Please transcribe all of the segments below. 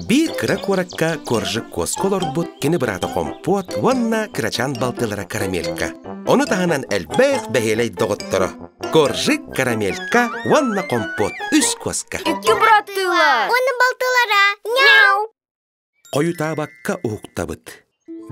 Биир кыра куоракка Коржик куоска олорбут кини быраата Хомпуот уонна кырачаан балтылара Карамелька. Ону таһынан элбэх бэһиэлэй доҕотторо Коржик, Карамелька уонна Хомпуот үс куоска. Икки быраттыылар. Уонна балтылара. Няу! Хойутаабакка уһуктабыт.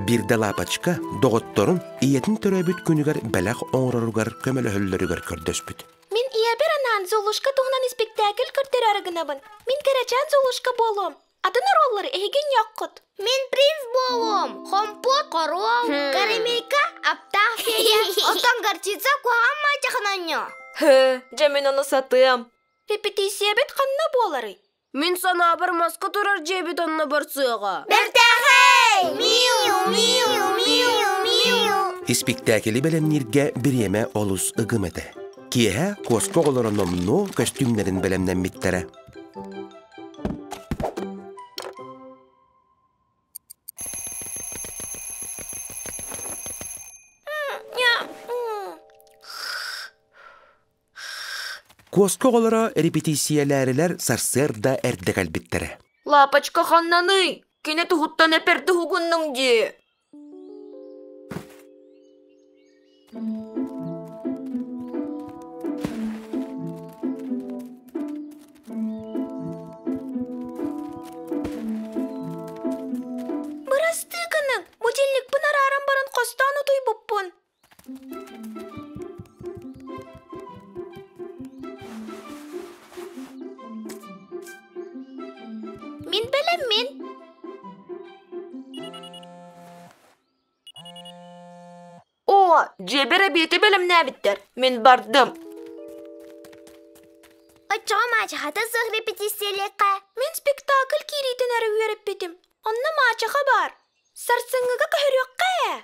Биирдэ Лапочка доҕотторун ийэтин төрөөбүт күнүгэр бэлэх оҥороругар көмөлөһөллөрүгэр көрдөспүт. Мин ийэбэр анаан Золушка туһунан испиктээкил көрдөрөөрү гынабын. Мин кэрэчээн Золушка буолуом. Атын оруоллары эһиги ньооххут. Мин принц буолуом. Хомпуот хоруол, карамелька аптаах фея, оттон горчица куһаҕан маачахананньо. Хы, дьэ мин ону сатыам. Репетициябит ханна буоларый? Мин санаабар маска турар дьиэбит онно барсыаҕа. Бэртээхэй! Миу, миу, миу, миу. Испиктээкили бэлэмнииргэ бириэмэ олус ыгым этэ. Киэһэ куоска оҕолоро номнуо көстүүмнэрин бэлэмнэммиттэрэ. Куоска оҕолоро репетициялээрилэр сарсыарда эрдэ кэлбиттэрэ. Лапочка ханнаный? Кини туһуттан эпэрдэ уһугуннуҥ дии. Бырастыы гыныҥ, будильникпын арааран баран хостоон утуйбуппун. Мин бэлэммин. О, дьиэбэр эбиэти бэлэмнээбиттэр. Мин бардым. Оччоҕо маачахата суох репетициялиэххэ. Мин спектакль киириитин эрэ үөрэппитим. Онно маачаха баар. Сарсыҥҥыга көһөрүөххэ ээ.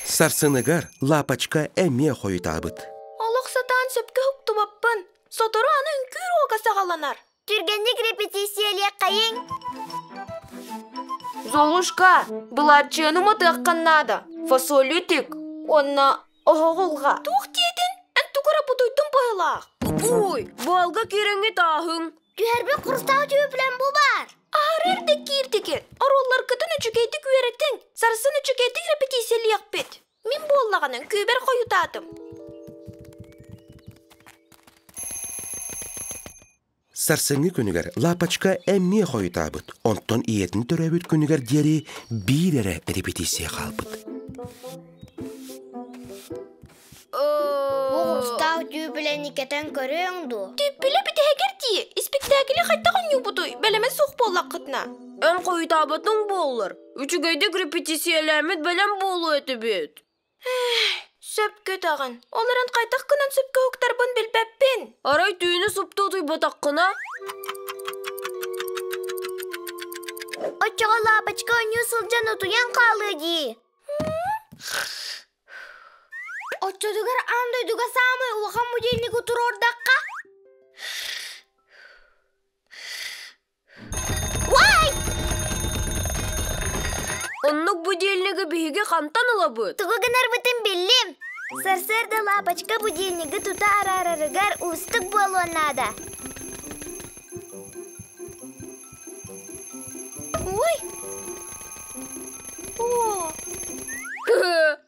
Сарсыныгар Лапочка эмиэ хойутаабыт. Олох сатаан сөпкө уһуктубаппын. Сотору аны үҥкүү уруога саҕаланар. Түргэнник репетициялиэххэйиҥ. Золушка, былааччыйаны уматыаххын наада. Фасоль тик. Уонна оһоҕулҕа. Туох диэтин? Эн тугу эрэ бутуйдум быһыылаах. Уй, баалга киирэҥҥит ааһыҥ. Түһэрбит хрустаал түөпүлэн бу баар. Аһары эрдэ киирдигит. Оруолларгытын үчүгэйдик үөрэтиҥ. Сарсын үчүгэйдик репетициялиэхпит. Мин буоллаҕына үҥкүүбэр хойутаатым. Сарсыҥҥы күнүгэр Лапочка эмиэ хойутаабыт, онтон ийэтин төрөөбүт күнүгэр диэри биир эрэ репетиция хаалбыт. Оҕустаах дүүбүлэни кэтэн көрүөҥ дуо? Түүппүлэ бүтэһигэр дии, испиктээкили хайдах оонньуубутуй, бэлэмэ суох буоллаххытына. Эн хойутаабатыҥ буоллар, үчүгэйдик репетициялээммит бэлэм буолуо этибит. Сөпкө даҕан. Ол эрэн хайдах гынан сөпкө уһуктарбын билбэппин. Арай түүнү супту утуйбатаххына? Оччоҕо лапочка оонньуу сылдьан утуйан хаалыа дии. Оччотугар аан дойдуга саамай улахан будильнигы туруордахха? Уай! Оннук будильнигы биһиги хантан ылабыт? Тугу гынарбытын биллим. Сарсыарда лапочка будильнигы тута араарарыгар уустук буолуон наада. Ой! О!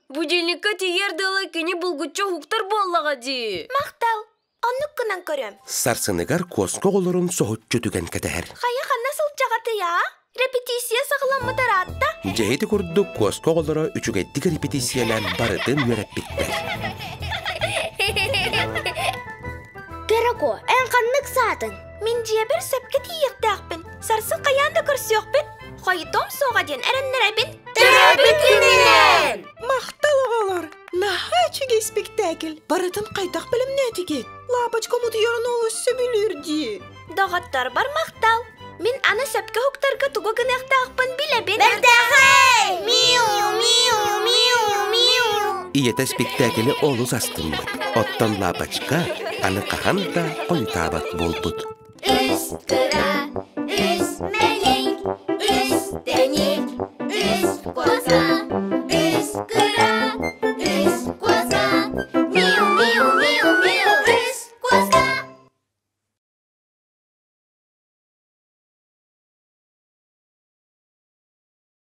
Будильникка тиийэр дылы кини булгуччу уһуктар буоллаҕа дии. Махтал! Оннук гынан көрөм. Сарсыныгар куоска оҕолорун соһуччу түгэн кэтэһэр. Хайа ханна сылдьаҕатый аа? Репетиция саҕаламмыт ыраатта. Дьэ ити курдук куоска оҕолоро үчүгэйдик репетициялаан барытын үөрэппиттэр. Кэрэко, эн ханнык саатын? Мин дьиэбэр сөпкө тиийиэхтээхпин. Сарсын хайаан да көрсүөхпүт. Хойутуом суоҕа диэн эрэннэрэбин. Төрөөбүт күнүнэн! Махтал оҕолор! Наһаа үчүгэй спектакль! Барытын хайдах бэлэмнээтигит? Лапочкам утуйарын олус сөбүлүүр дии. Доҕотторбор махтал! Мин аны сөпкө уһуктарга тугу гыныахтаахпын билэбин. Бэртээхэй! Миу, миу, миу, миу! Ийэтэ спектаклы олус астыммыт. Оттон Лапочка аны хаһан да хойутаабат буолбут. Үс кыра, үс мэлик, үс тэник, үс коза.